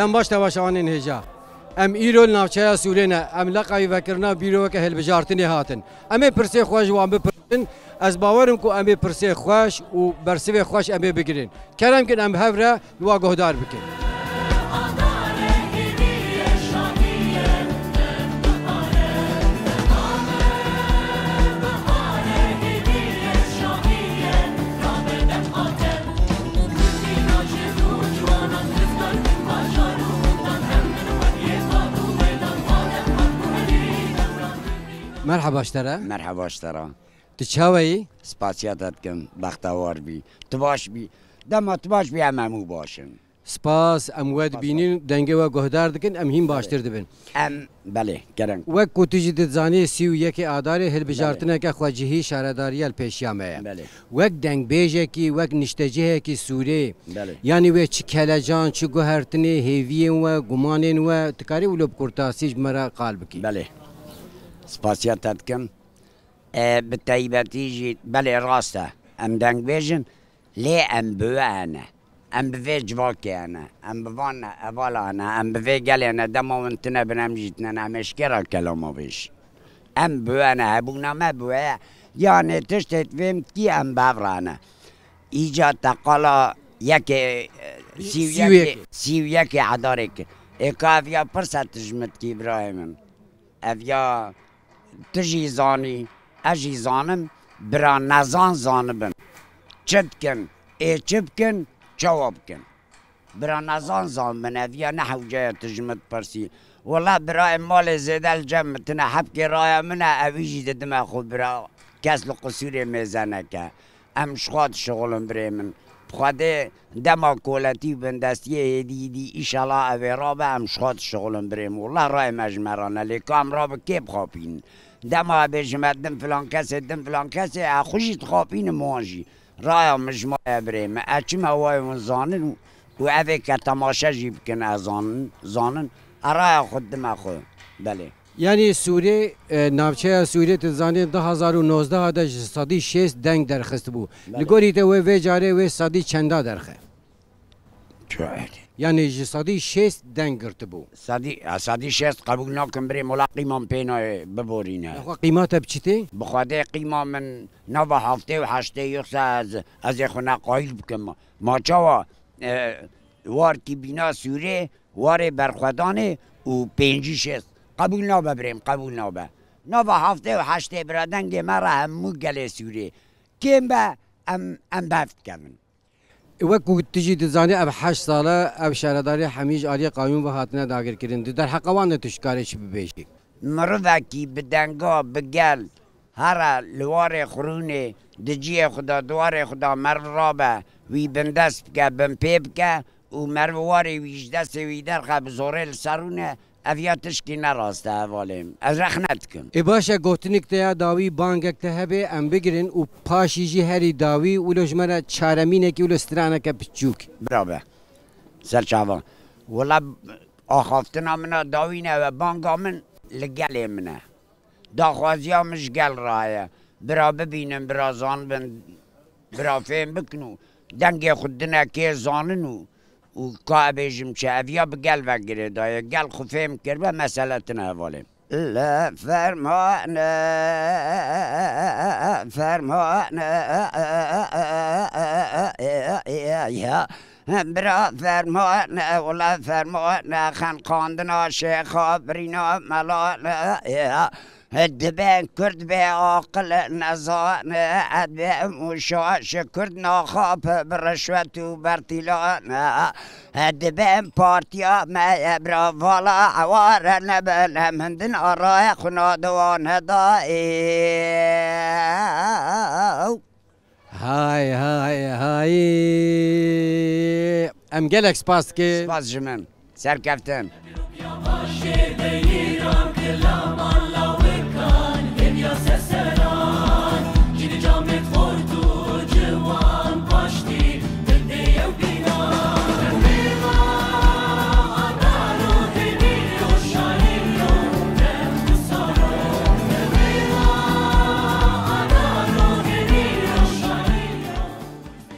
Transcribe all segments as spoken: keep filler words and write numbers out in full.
Em baş tevaşevanên hêja. Em îro li navçeya Sûrê ne. Em leqayî vekirina bîroweke hilbijartinê hatin. Em ê pirsê xwe ji wan bipirsin. Ez bawer im ku em ê pirsê xweş û bersivê xweş em ê bigirin. Kerem kin em bi hev re li wa guhdar bikin. Merhaba ji te re. Merhaba ji te re. Tu çawa yî? Spasiya te dikim, bextewar bî. Tu baş bî. Dema tu baş bî, em hemû baş in. Spas, em we dibînin, dengê we guhdar dikin, em hîn baştir dibin. Em, belê, kerem. Wek ku tu jî dizanî, sî û yekê Adarê hilbijartineke xwecihî şaredariya li pêşiya me ye. Belê. Wek dengbêjekî, wek niştecihekî Sûrê, Belê. yanî wê çi kelecan, çi guhertinê, hêviyên we, gumanên we, tu karî wilo bi kurtasî ji me re qal bikî? Belê. Spasiya te dikim. E, bi taybetî jî, belê rast e. Em dengbêj in, lê em bi we ne. Em bi vê civakê ne. Em bi van hevala ne. Em bi vê gelê ne. Dema hûn tune bin em jî tune ne. Em eşkera kelama bêj. Em bi we ne. Hebûna me bi we ye. Yanê tiştê fêm dikî em bi hev re ne. Îca te qala yekê, e, sî û yekê, sî û yekê Edarê kir. Ê ka ev ya pirse tu ji min dikî birayê min. Ev ya tu jî zanî, ez jî zanim, bira nezan zanibin. Çi dikin, ê çi bikin, çawa bikin? Bira nezan zanibin, ev ya ne hewce ye tu ji min dipirsî. Wela birayê malê zêde li cem min tune, hebkê raya min e, ewî jî didime xwe bira. Kes li qisûrê mêze neke. Em ji xwe dişixulin birê min. Bi Xwedê dema koletî û bindestiyê hêdî dî, îşela ev ê rabe, em ji xwe dişixulin birê min. Wela rayê me ji me re ne, lê ka em rabe kê bixapînin? Dema bêjim e din filan kesê, din filan kesê, e xwe jî dixapînim wan jî. Raya min ji me ye birê min. E çima wayê hûn zanin û, û ev ê ke temaşe jî bikin, e zanin, zanin. E raya xwe dime xwe. Belê. Yanî Sûrê, e, navçeya Sûrê, tu zanî, du hazar û nozdeh de ji sedî şêst deng derxistibû. Belê. Li gorî te wê vê carê wê sedî çenda derxe? Çuwek. Yanî ji sedî şêst deng girtibû. Sedî, e, sedî şêst qebûl nakim birê, mola qîma min pê nayê biborîne. Lê xwe qîma te bi çi tê? Bi Xwedê qîma min nava heftê û heştê, yoxsa ez, ez ê xwe neqayîl bikim. Ma çawa, e, warkî bîna Sûrê, warê berxwedanê û pêncî şêst. Qebûl nabe birêm, qebûl nabe. Nava heftê û heştê bira dengê me re hemû gelê Sûrê. Kêm be em, em bev dikevin. Wek ku tu jî dizanî ev heşt sal e, ev şaredarê hemî ji aliyê qanûn ve hatine dagirkirin. Di derheqa wan de tu ji karê çi bibêjî? Mirovekî bi denga, bi gel, here li warê xurûnê, di ciyê xwe de, di warê xwe de meriv rabe, wî bindest bike, binpê bike û meriv warê wî ji destê wî derxe, bi zorê li ser rûne, ev ya tişkî ne rast e hevalê min. Ez rexne dikim. Ê baş e, gotinik te ya dawî, bangek te hebe, em bigirin û paşî jî herî dawî, wilo ji me re çaremînekî, wilo straneke piçûk. Bira be. Ser çavan. Wela axaftina min a dawî ne ve, banga min li gelê min e. Daxwaziya min ji gel re heye. Bira bibînin, bira zanibin, bira fêm bikin û dengê xwe dine kê zanin û, û ka bêjim çi, ev ya bi gel ve girêdaye. Gel xwe fêm kiribe, mesele tine hevalê. Li fermane, fermane, ya. Bira fermane, wela fermane, xenqandina şêxa birîna melane, ya. Dibe Kurd bê aqil nezane, edbê mûşa ji Kurd naxape bi rişwet û bertîlane. Dibe partiya me ye bira vala eware nebin, em hindin araya xwe nadiwane dayê. Hay, hay, hay. Em gelek spas dikin. Spas ji min. Serkeftin.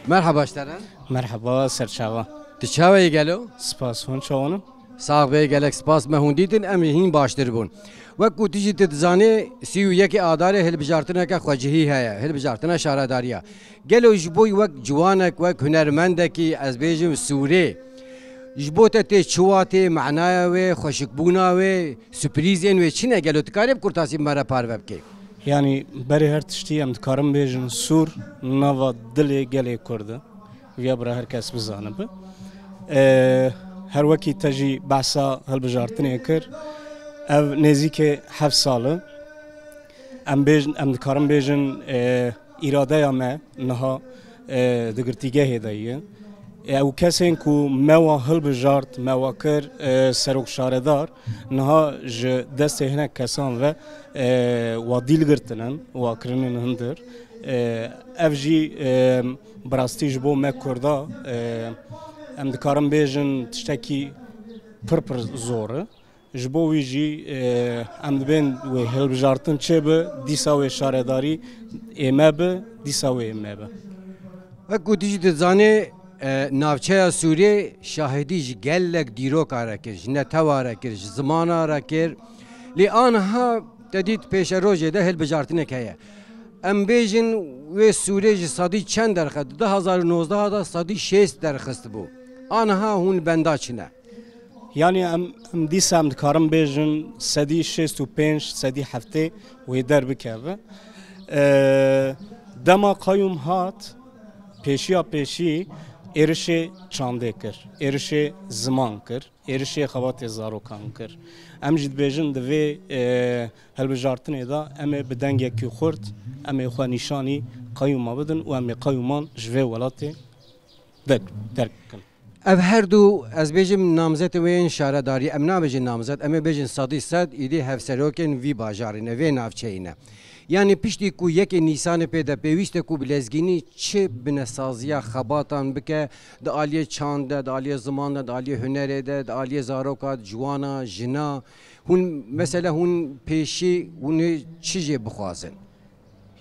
Merhaba ji te re. Merhaba, serçava. Tu çawa yî gelo? Spas, hûn çawa ne? Sax be, gelek spas, me hûn dîtin, em hîn baştir bûn. Wek ku tu jî tu dizanî, sî û yekê Adarê hilbijartineke xwecihî heye, hilbijartina şaredariya. Gelo ji bo wek ciwanek, wek hunermendekî, ez bêjim sûrê, ji bo te tê çi watê, manaya wê, xweşikbûna wê, surprîzên wê çi ne? Gelo tu karê bi kurtasî bi me re parve bikê? Yanî berê her tiştî em dikarin bêjin sûr nava dilê gelê Kurd e. Viya bira her kes bizanibe. Ee, her wekî te jî behsa hilbijartinê kir, ev nêzîkê heft sal e. Em bêjin, em dikarin bêjin, ee, îradeya me niha, ee, di girtîgehê de ye. Ew kesên ku me wa hilbijart, me wa kir, ee, serok şaredar, niha ji destê hinek kesan ve, ee, wa dîl girtinin, wa kirinin hundir. Ee, ev jî, ee, bi rastî ji bo me Kurda, ee, em dikarin bêjin tiştekî pir pir zor e. Ji bo wî jî, ee, em dibên wê hilbijartin çêbe, dîsa wê şaredarî ê me be, dîsa wê ê me be. Wek ku tu jî dizanê, e, navçeya Sûrê şahidî ji gelek dîroka re kir, ji netewa re kir, ji zimana re kir. Lê aniha te dît pêşerojê de hilbijartinek heye. Em bêjin wê sûrê ji sedî çend derxist? Di du hezar û nozdeh de sedî şêst derxist bû. Aniha hûn benda çi ne? Yanî em, em dîsa em dikarin bêjin sedî şêst û pênc, sedî heftê wê derbikeve. Ee, dema qayûm hat, pêşiya pêşî êrişê çandê kir, êrişê ziman kir, êrişê xebatê zarokan kir. Em jî dibêjin di vê, e, hilbijartinê de em ê bi dengekî xurt, em ê xwe nîşanî qayûma bidin û em ê qayûman ji vê welatê derk, derk bikin. Ev her du, ez bêjim, namzetên wê yên şaredarî, em nabêjin namzet, em ê bêjin sedî sed, îdî hevserokên vî bajarî ne, vê navçeyî ne. Yanî piştî ku yekê Nîsanê pê de pêwîst e ku bi lezgînî çi binesaziya xebatan bike, di aliyê çand de, di aliyê ziman de, di aliyê hunerê de, di aliyê zaroka, ciwana, jina, hûn, mesela hûn pêşî hûn ê çi jê bixwazin?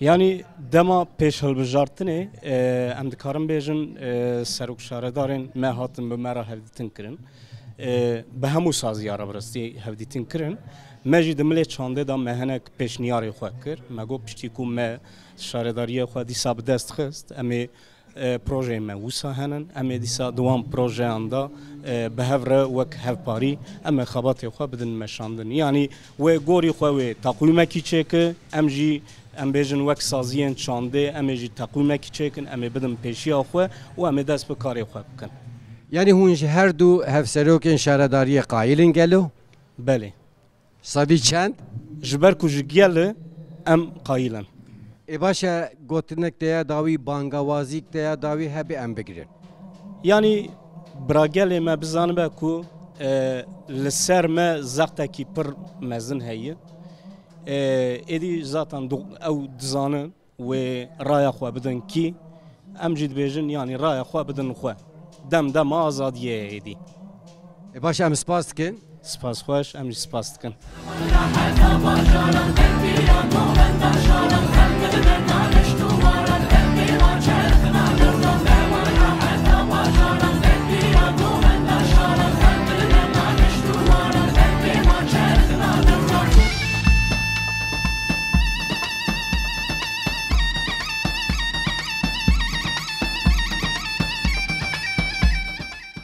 Yanî dema pêşhilbijartinê, e, em dikarin bêjin, e, serok şaredarên me hatin bi me re hevdîtin kirin. E, bi hemû saziya re bi rastî hevdîtin kirin. Me jî di milê çandê de me hinek pêşniyarê xwe kir. Me got piştî ku me şaredariyê xwe dîsa bi dest xist, em ê, e, projeyê me wisa henin. Em ê dîsa di wan projeyan de, e, bi hev re wek hevparî em ê xebatê xwe bidin meşandin. Yanî wê gorî xwe wê teqwîmekî çêke, em jî, em bêjin, wek saziyên çandê, em ê jî teqwîmekî çêkin, em ê bidin pêşiya xwe û em ê dest bi karê xwe bikin. Yanî hûn ji her du hevserokên şaredariyê qayil in gelo? Belê. Sedî çend? Ji ber ku ji gel e, em qayil in. Ê baş e, gotinek te ya dawî, bangawazîk te ya dawî hebe em bigirin. Yanî bira gelê me bizanibe ku, e, li ser me zextekî pir mezin heye. E, êdî zaten du-, ew dizanin wê raya xwe bidin kî. Em jî dibêjin, yanî raya xwe bidin xwe. Dem dema azadiyê ye êdî. E, baş e, em spas dikin. Spas xweş, em jî spas dikin.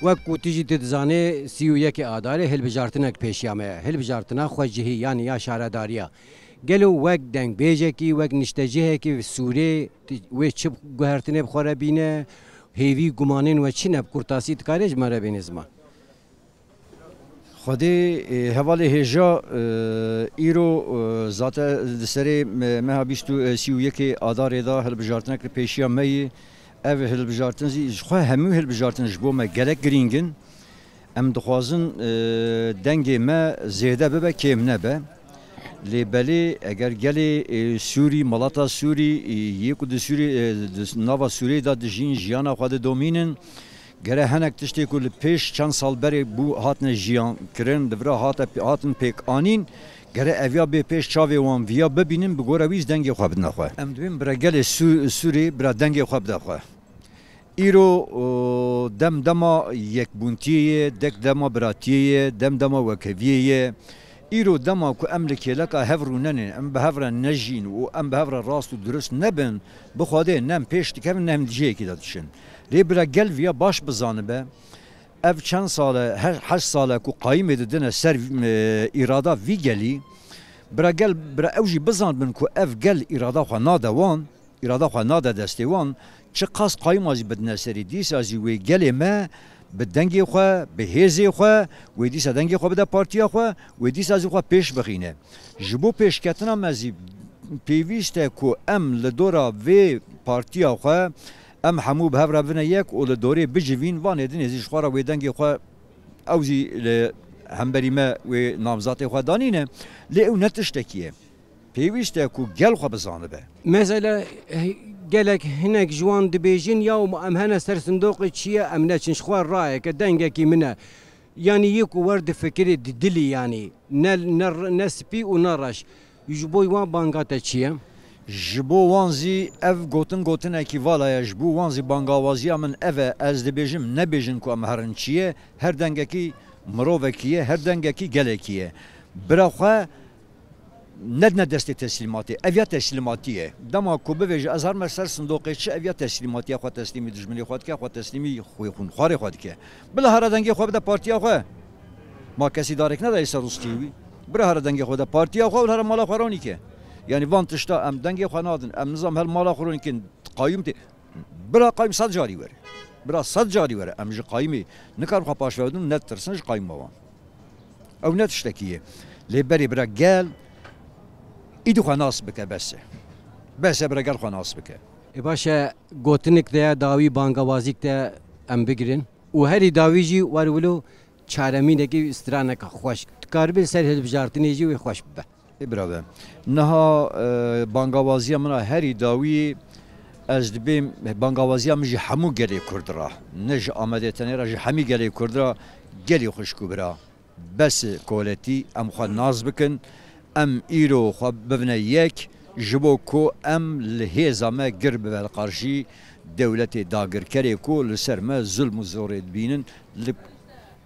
Wek ku tu jî tu dizanê, sî û yekê Adarê hilbijartinek pêşiya me ye. Hilbijartina xwecihî, yanî ya şaredariya. Gelo wek dengbêjekî, wek niştecihekî Sûrê, tu, wê çi guhertinê bi xwe re bîne? Hêvî, gumanên we çi ne? Bi kurtasî dikarê ji me re bênê ziman? Xwedê, e, hevalê hêja, e, îro, e, zate di serê me-, meha bîst û, e, sî û yekê Adarê de hilbijartinek li pêşiya me yê. Ev hilbijartin zî ji xwe hemû hilbijartin ji bo me gelek girîng in. Em dixwazin, e, dengê me zêde bibe, kêm nebe. Lê belê eger gelê, e, Sûrî, milata Sûrî, e, yê ku di Sûrî, e, di nava Sûriyê de dijîn, jiyana xwe didomînin, gere hinek tiştê ku li pêş çend sal berê bû hatine jiyan kirin, di vira hate, hatin pêk anîn, gere ev ya bê pêş çavê wan viya bibînin, bi gora wî dengê xwe bidine xwe. Em dibên bira gelê Sû-, Sûrê bira dengê xwe bide xwe. Îro, o, dem dema yekbûntiyê ye, dek dema biratiyê ye, dem dema wekheviyê ye. Îro dema ku em li kêleka hev rûnenê, em bi hev re nejîn û em bi hev re rast û dirust nebin, bi Xwedê ne em pêş dikevin, ne em di cihekî de diçin. Lê bira gel viya baş bizanibe, ev çend sal e, he-, heşt sal e ku qayimê didine ser, e, îrada vî gelî. Bira gel, bira ew jî bizanibin ku ev gel îrada xwe nade wan, îrada xwe nade destê wan, çiqas qayima jî bidine serî, dîsa jî wê gelê me bi dengê xwe, bi hêzê xwe, wê dîsa dengê xwe bide partiya xwe, wê dîsa jî xwe pêş bixîne. Ji bo pêşketina me jî pêwîst e ku em li dora vê partiya xwe, em hemû bi hev re bine yek û li dorê bicivîn, van ê dinê jî ji xwe re wê dengê xwe, ew jî li hemberî me wê namzatê xwe danîne. Lê ew ne tiştekî ye. Pêwîst e ku gel xwe bizanibe. Mesela, eh, gelek hinek ji wan dibêjin, ya em hene ser sindoqê çi ye, em neçin, ji xwe rayeke, dengekî min e. Yanî yê ku wer difikirê di dilî, yanî ne, ne, ne spî û ne reş. Ji bo wan banga te çi ye? Ji bo wan zî ev gotin gotinekî vala ye. Ji bo wan zî bangawaziya min ev e. Ez dibêjim, nebêjin ku em herin çi ye. Her dengekî mirovekî ye, her dengekî gelekî ye. Bira xwe nedine destê teslîmatê. Ev ya teslîmatî ye. Dema ku bivêje ez herme ser sindoqê çi, ev ya teslîmatiya xwe teslîmî dijminê xwe dike, xwe teslîmî xwê xûnxwarê xwe dike. Bila here dengê xwe bide partiya xwe. Ma kesî darek nedaye ser rûstiyê wî. Bira here dengê xwe de partiya xwe û here mala xwe ronîke. Yanî van tişta em dengê xwe nadin, em nizam hel mala xwe ronîkin, qayûm tê. Bira qayûm sed carî were. Bira sed carî were. Em ji qayûmê nikarin xwe paşve bidin û netirsin ji qayûma wan. Ew ne tiştekî ye. Lê berê bira gel, îdî xwe nas bike, bes e. Bes e bira gel xwe nas bike. Ê baş e, gotinik te ya dawî, bangawazîk te em bigirin. Û herî dawî jî wer wilo çaremînekî straneka xweş. Dikaribin ser hilbijartinê jî wê xweş bibe. Ê birave. Niha, e, bangawaziya min a herî dawî, ez dibêm bangawaziya min ji hemû gelê Kurd ra. Ne ji Amedê tenê ra, ji hemî gelê Kurd ra, gelî xwişk û bira. Bes koletî, em xwe nas bikin, em îro xwe bibine yek, ji bo ku em li hêza me gir bibe li qarşî dewletê dagirkerê ku li ser me zulm û zorê dibînin, li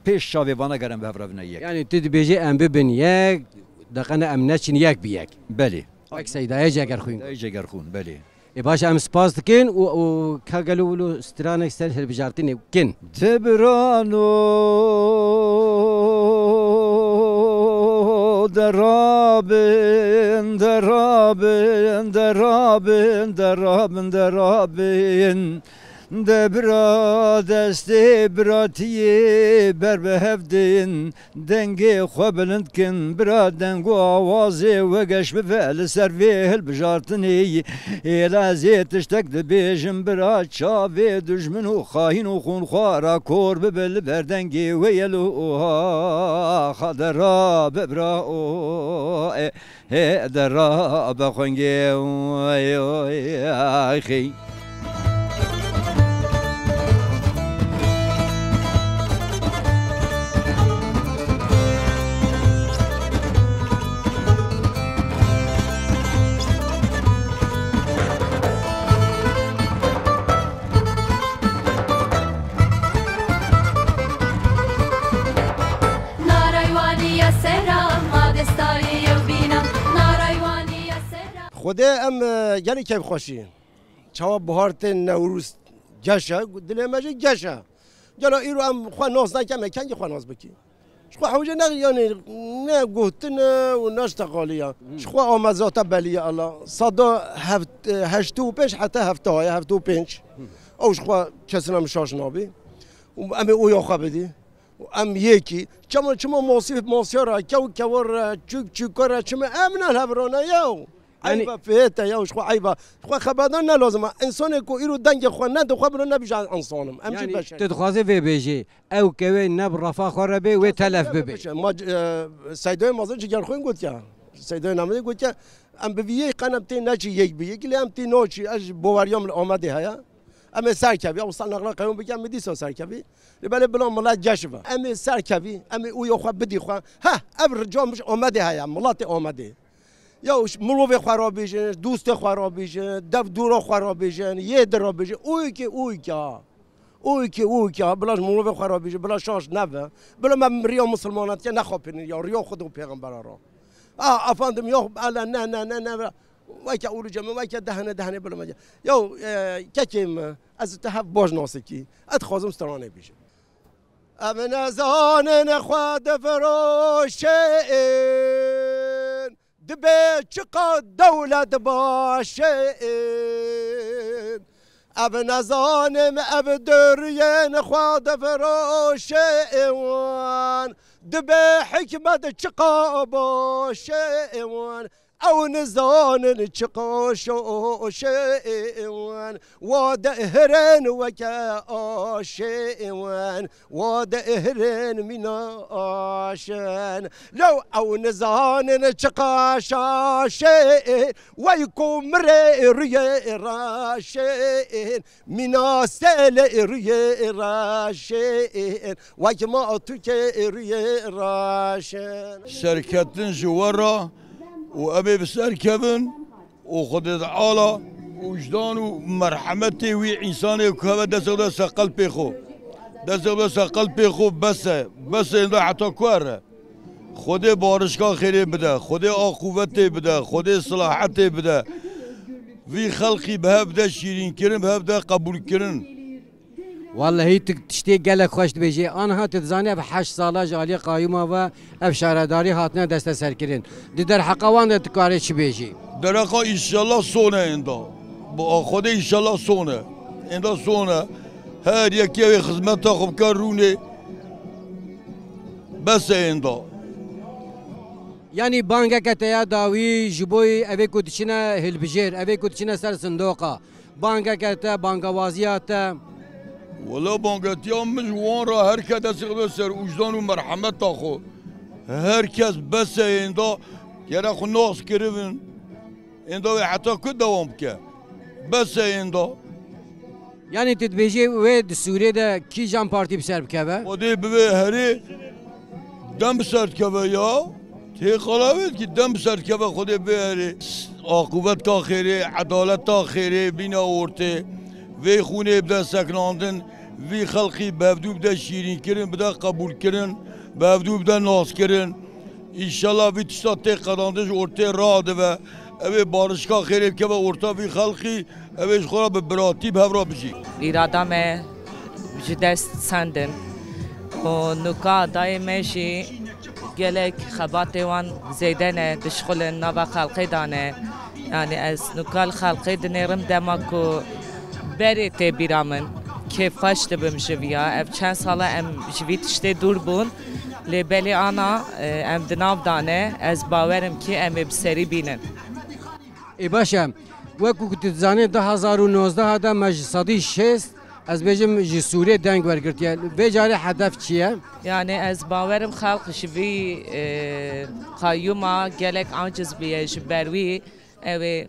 pêş çavê vana ger em bi hev re bine yek. Yanî tu dibêjî em bibin yek, deqene em neçin yek bi yek. Belê. Wek Seydayê Cegerxwîn. Seydayê Cegerxwîn, belê. Ê baş, em spas dikin û, û ka gelo wilo stranek ser hilbijartinê kin. Di birano derabin, derabin, derabin, derabin, derabin. De bira destê biratiyê ber bi hev din. Dengê xwe bilind kin, bira deng û awazê we geş bibe li ser vê hilbijartinê. Hêla ez ê tiştek dibêjim, bira çavê dijmin û xayîn û xûnxwara kor bibe li ber dengê we yelo. Oha, xadera be bira o, e, e, dera be xwengê, oy, oy, ay, xey. Naraywanî ya sera, ma destayê yew bîna. Naraywanî ya sera. Xwedê em, e, gelî keyfxweşî. Çawa buhar tê, Newrûz geş e, dilê me jî geş e. Gelo îro em xwe nas nake, me kengî xwe nas bikî? Ji xwe hewce ne, yanî ne gotin e û ne ji teqalî ye. Hmm. Ji xwe ame zata belî ye ela. Sada heft-, heştê û pênc heta hefta ye, heftê û pênc. Hmm. Ew ji xwe kesina min şaş nabî. Û em ê oya xwe bidî. Û em yekî. Çima, çima masî, masiyara, kew, kewara, çûk, çûkara, çima em ne hevrana yew? Yanî eyba fihê te ya, ji xwe eyba. Ji xwe xebatan ne lazim e. Însanê ku îro dengê xwe nede, xwe biro nebêje ez însan im. Em jî yanî beşer. Tu dixwazî vê bêjî, ew kewê ne bi refa xwe re bê, wê telef bibe. Ma, e, Seydoyê Mazin Cigerxwîn gotiya. Seydoyê Namedê gotiya, em bi vî yê qenem tê neçî yek bi yek, lê em tê naçî, ez ji baweriya min Amedê heye. Em ê serkevî, ew sta nexla qeyûm bike, em ê dîsa serkevî. Lê belê bila milet geş be. Em ê serkevî, em ê oya xwe bidî xwe. Heh, ev rica min ji Amedê heye, miletê Amedê. Ya ş-, mirovê xwe re bêjin, dostê xwe re bêjin, dev dora xwe re bêjin, yê di re bêjin. Oy ke, oy ke ha. O iki, o iki, ha, bila ji mirovê xwe re bêje, bila şaş nebe. Bila me riya misilmanetiyê nexapînin ya, riya Xwedê û pêxembera re. Ha, efendim, ya, ele, ne, ne, ne, ne, weke ûlûcê min, weke dehene, dehene bila me. Ya, e, kekê min, ez te hev baş nasikî. Ez dixwazim stranê bêjim. Em nezanin xwe difiroşin, dibê çiqa dewlet başin. Ev nezanim, ev duriyên xwe difiroşin, dibê hikmet çiqa başin. Ew nizanin çiqa şoşin, wa dihrin weke aşin, wa dihrin mîna aşin. Lew ew nizanin çiqa şaşin, wey ku mirê rûyê reşin, mîna sêlê rûyê reşin, wek ma tûkê rûyê reşin. Serketin ji we re û em ê bi ser kevin û Xwedê Teala wijdan û merhemetê wî însanê ku heve destê xwe de ser qelpê xwe. Destê xwe de ser qelpê xwe bes e. Bes e, ênda heta ku here? Xwedê barişka xêrê bide, Xwedê aqûvetê bide, Xwedê silahetê bide. Vî xelqî bi hev de şîrînkirin, bi hev de qebûlkirin. Wallahî tu tiştê gelek xweş dibêjî. Aniha tu dizanî ev heşt sala ji aliyê qayûma ve ev şaredarî hatine desteserkirin. Di derheqa wan de tu karê çi bêjî? Dereqa înşallah son e ênda. Bi Xwedê înşallah son e. Ênda son e. Her yekê wê xizmeta xwe bike rûnê. Bes e ênda. Yanî bangeke te ya dawî ji bo evê ku diçine hilbijêr, evê ku diçine ser sindoqa. Bangeke te, bangawaziya te. Wela bangetiya min ji wan re her ke destê xwe ser ûjdan û merhemeta xwe. Her kes bes e ênda gere xwe nas kiribin. Ênda wê heta ku dewam bike? Bes e ênda. Yanî tu dibêjî wê di Sûriyê de kîjan partî bi ser bikeve? Xwedê bivê herê dem bi ser dikeve ya. Tê qala wê dikî dem bi ser dikeve Xwedê bivê herê. Aqûbet ka xêrê, edalet ta xêrê, bîne ortê. Vê xûnê bide seknandin, vî xelqî bi hevdû bide şîrînkirin, bide qebûlkirin, bi hevdû bide naskirin. Înşallah vî tişta tê qedandin ji ortê radive. Ew ê barişka xêrê bikeve orta vî xelqî, ew ê ji xwe re bi biratî bi hev re bijî. Îrada me ji dest sendin û nuka dayê me jî gelek xebatê wan zêde ne, dişxulin nava xelqê de ne. Yanî ez nuka li xelqê dinêrim dema ku berê tê bîra min, kêfxweş dibim ji viya. Ev çend sala em ji vî tiştê dûr bûn. Lê belê ana, e, em di nav de ne, ez bawerim kî em ê bi serî bînin. Ê baş e, wekî ku tu dizanî du hazar û nozdeh de me ji sedî şêst, ez bêjim, ji Sûriyê deng wergirtiye. Vê carê hedef çi ye? Yanî ez bawerim xelq ji vî, e, qayûma gelek aciz bûye, ji ber wî ew ê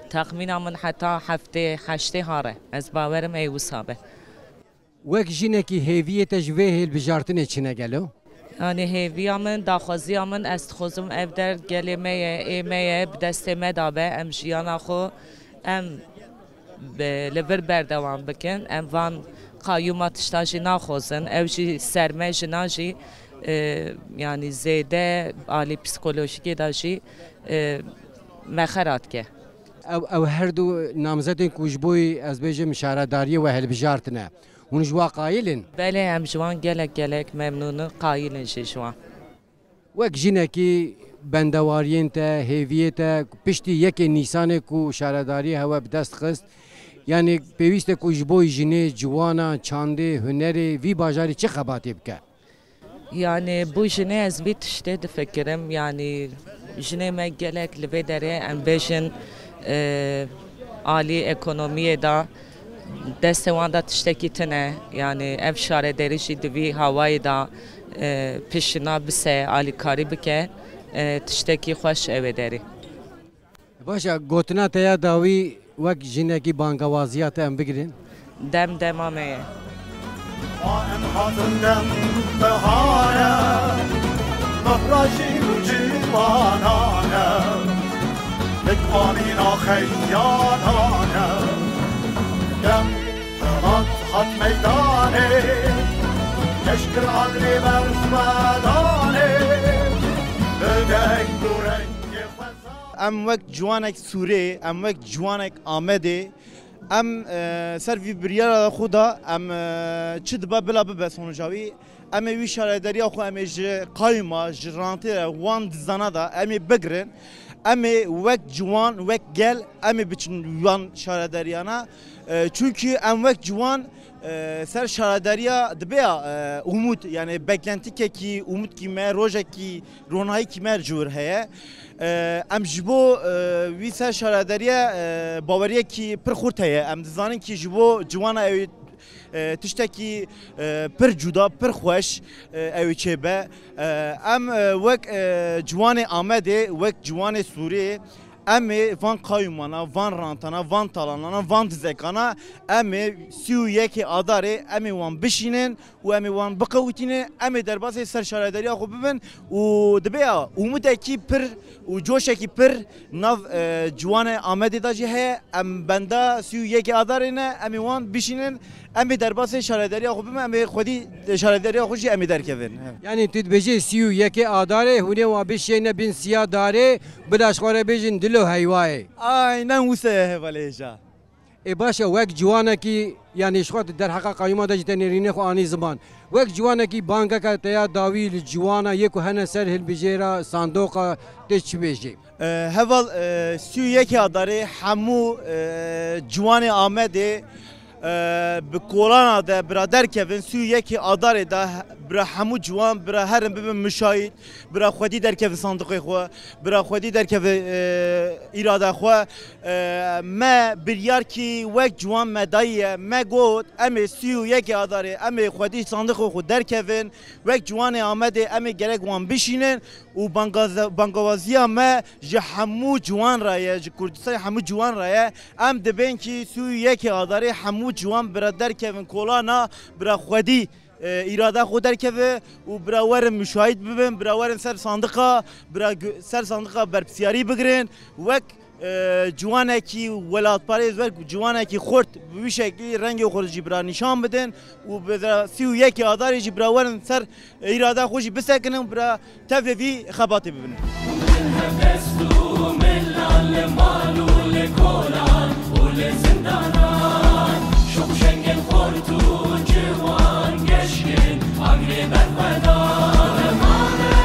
texmîna min heta heftê heştê here. Ez bawerim ê wisa be. Wek jinekî hêviyê te ji vê hilbijartinê çi ne gelo? Yanî hêviya min, daxwaziya min, ez dixwazim ev der gelê me ye, ê me ye, bi destê me de be, em jiyana xwe, em bi, li vir berdewam bikin. Em van qayûma tişta jî naxwazin, ew jî ser me jina jî, e, yanî zêde alî psîkolojîkê de jî, e, me xera dike. Ew, ew her du namzetên ku ji bo, ez bêjim, şaredariyê we hilbijartine. Hûn ji wan qayil in? Belê, em ji wan gelek gelek memnûn in, qayil in jî ji wan. Wek jinekî bendewariyên te, hêviyê te, piştî yekê Nîsanê ku şaredariyê hewe bi dest xist, yanî pêwîst e ku ji bo jinê, ciwana, çandê, hunerê vî bajarî çi xebatê bike? Yanî bo jinê ez vî tiştê difikirim. Yanî jinê me gelek li vê derê em bêjin, e, alî ekonomiyê de destê wan de tiştekî tune. Yanî ev şaredarî jî di vî hawayê de, e, pişina bise, alîkarî bike, e, tiştekî xweş ew ê derê. Baş e, gotina te ya dawî wek jinekî bangewaziya te em bigirin. Dem dema me ye. Em hatin dem bihare, bihra jî ciwanane, nik amîna xeyanane. Dem helat hat meydan. Em wek ciwanek Sûrê, em wek ciwanek Amedê, em, e, ser vî biryara xwe de em, e, çi dibe bila bibe sonuca wî, em ê wî şarederiya xwe em ê ji qayûma, ji rantê re wan dizana de em ê bigirin. Em ê wek ciwan, wek gel em ê biçin wan şaredariyana. E, çunkî em wek ciwan, e, ser şaredariya dibe ya, e, umût, yani beklentikekî, umûtkî me, rojekî, ronahîkî me ji wir heye. E, em ji bo, e, wî ser şaredariye, e, baweriyekî pir xurt heye. Em dizanin kî ji bo ciwana ew, e, tiştekî, e, pir cuda, pir xweş, e, ew ê çêbe. E, em, e, wek, e, ciwanê Amedê, wek ciwanê Sûrê, em ê van qayûmana, van rantana, van talanana, van dizekana, em ê sî û yekê Adarê, em ê wan bişînin û em ê wan biqewitînin, em ê derbasê ser şaredariya xwe bibin û dibe ya umudekî pir û coşekî pir nav, e, ciwanê Amedê de jî heye. Em benda sî û yekê Adarê ne, em ê wan bişînin, em ê derbasê şaredariya xwe bibin, em ê xwedî şaredariya xwe jî em ê derkevin. Yanî tu dibêjî sî û yekê Adarê hûn ê wan bişêne bin siya darê, bila ji xwe re bêjin dilo heywa ye. Aynen wisa ye hevalê hêja. Ê baş e, wek ciwanekî, yanî ji xwe tu derheqa qayûma de jî te nêrînê xwe anî ziman. Wek ciwanekî bangeke te ya dawî li ciwana yê ku hene ser hilbijêra sandoqa tê çi bêjî? E, heval, e, sî û yekê Adarê hemû, e, ciwanê Amedê, e, bi kolana de bira derkevin, sî û yekê Adarê de bira hemû ciwan bira herin bibin muşahîd, bira xwedî derkevin sandiqê xwe, bira xwedî derkevin, e, îrada xwe. E, me biryarkî wek ciwan me dayiye, me got, em ê sî û yekê Adarê, em ê xwedî sandiqê xwe derkevin, wek ciwanê Amedê, em ê gerek wan bişînin û bangaza-, bangawaziya me ji hemû ciwan re ye, ji Kurdistanê hemû ciwan re ye. Em dibên kî sî û yekê Adarê hemû ciwan bira derkevin kolana, bira xwedî, e, îrada xwe derkeve û bira werin muşahîd bibin, bira werin ser sandiqa, bira gu-, ser sandiqa berpisyarî bigirin. Wek, e, ciwanekî welatparêz, wek ciwanekî xurt bi wî şeklî rengê xwe jî bira nîşan bidin û bi sî û yekê Adarê jî bira werin ser îrada xwe jî bisekinin û bira tevlê vî xebatê bibin. Hevdest û milan li mal û li kolan û li zindanan, şoq şengên xort û ciwan geşkin, agrê berxwedan. Mame,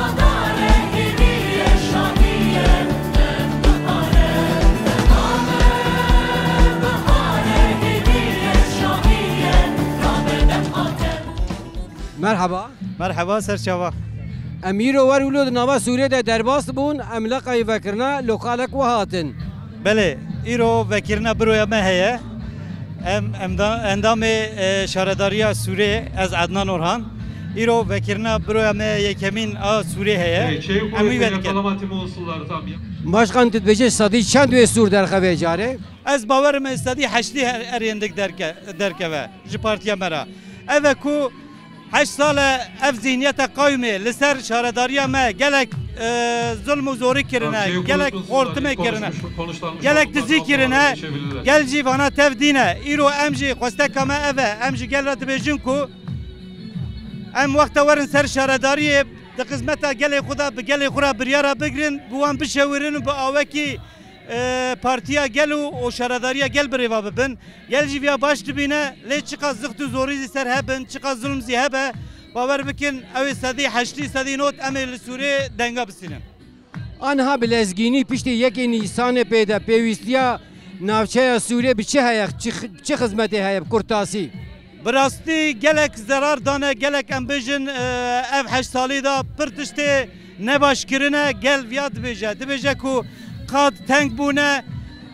adare hêviye şahiye, dem bihare. Mame, bihare hêviye şahiye, rabe dem hatem. Merhaba. Merheba, ser çava. Em îro wer wilo di nava Sûriyê de derbas bûn, em leqayî vekirina lokalek we hatin. Belê, îro vekirina biroya me heye. Em, em da, endamê, e, şaredariya Sûrê, ez Ednan Orhan. Îro vekirina biroya me yekemîn a Sûrê heye. Em wî vedikin. Başkan, tu dibêje sedî çend wê Sûr derxevê carê? Ez bawerim ê sedî heştî her, her hindik derke-, derkeve ji partiya me re. Ev e ku heşt sal e ev zihniyeta qayûmê li ser şaredariya me gelek, e, zulm û zorî kirine, gelek xortimê kirine, gelek dizî kirine. Gel jî vana tev dîne. Îro em jî xwesteka me ev e. Em ji gel re dibêjin ku em wexta werin ser şaredariyê di xizmeta gelê xwe de bi gelê xwe re biryara bigirin, bi wan bişewirin û bi awekî e, partiya gel û, û şaredariya gel birêva bibin. Gel jî viya baş dibîne, lê çiqas zixt û zorî zî ser hebin, çiqas zulm zî hebe, bawer bikin, ew ê sedî heştî, sedî not em ê li Sûrê denga bisînin. Anha bi lezgînî piştî yekê Nîsanê pê de pêwîstiya navçeya Sûrê bi çi heye, çi xi-, çi xizmetê heye bi kurtasî? Bi rastî gelek zerar dane, gelek em bêjin, e, ev heşt salî de pir tiştê nebaş kirine, gel viya dibêje. Dibêje ku qad teng bûne,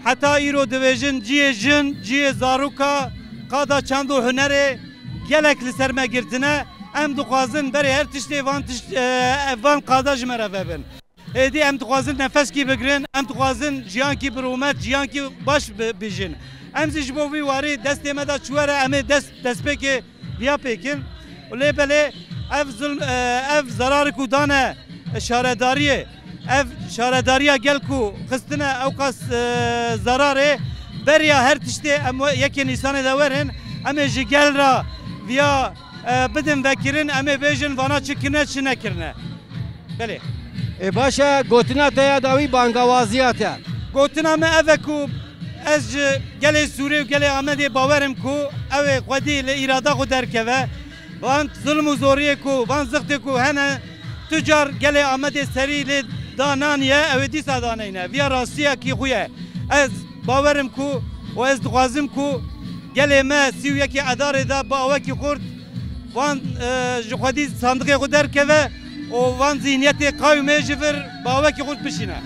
heta îro dibêjin cihê jin, cihê zaroka, qada çand û hunerê gelek li ser me girtine. Em dixwazin berê her tiştê van tişt, e, van qada ji me re vebin. Êdî em dixwazin nefeskî bigirin, em dixwazin jiyankî bi rûmet, jiyankî baş bi-, bijîn. Em zî ji bo vî warî destê me de çû were, em ê dest, destpêkê viya pêkin. Lê belê ev zulm, e, ev zerarê ku dane şaredariyê, ev şaredariya gel ku xistine ewqas, e, zerarê, beriya her tiştê em we-, yekê Nîsanê de werin, em ê ji gel re viya e, bidin vekirin, em ê bêjin vana çi kirine, çi nekirine. Belê. Ê baş e, gotina te ya dawî bangawaziya te. Gotina me ev e ku ez ji gelê Sûrê û gelê Amedê bawer im ku ew ê xwedî li îrada xwe derkeve. Van zulm û zoriyê ku, van zixtê ku hene, tu car gelê Amedê serî lê dananiye, ew ê dîsa daneyne. Viya rastiyekî xwe ye. Ez bawer im ku û ez dixwazim ku gelê me sî û yekê Edarê de bi awekî xurt van, e, ji xwedî sandiqê xwe derkeve û van zîhniyetê qawimê ji vir bi awekî xurt bişîne.